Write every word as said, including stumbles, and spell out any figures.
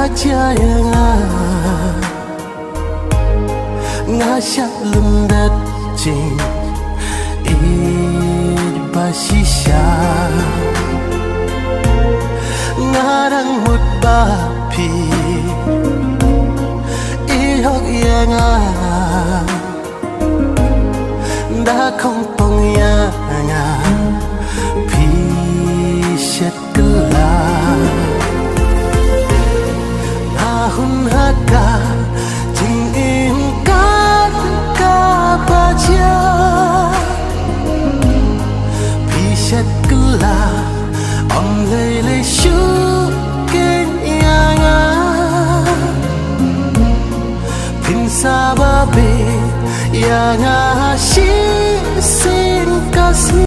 Jia ïa nga, nga shah lyndet jingïeit ba shisha. Nga dang mut ba phi ïoh ïa nga. Da khong pong ïa nga, phi shet kylla. Nga hun ha ka jingim ka ka ba jia. Phi shet kylla, ym lei lei shuh keiñ ïa nga. Phin sa ba beit ïa nga shisien ka sngi.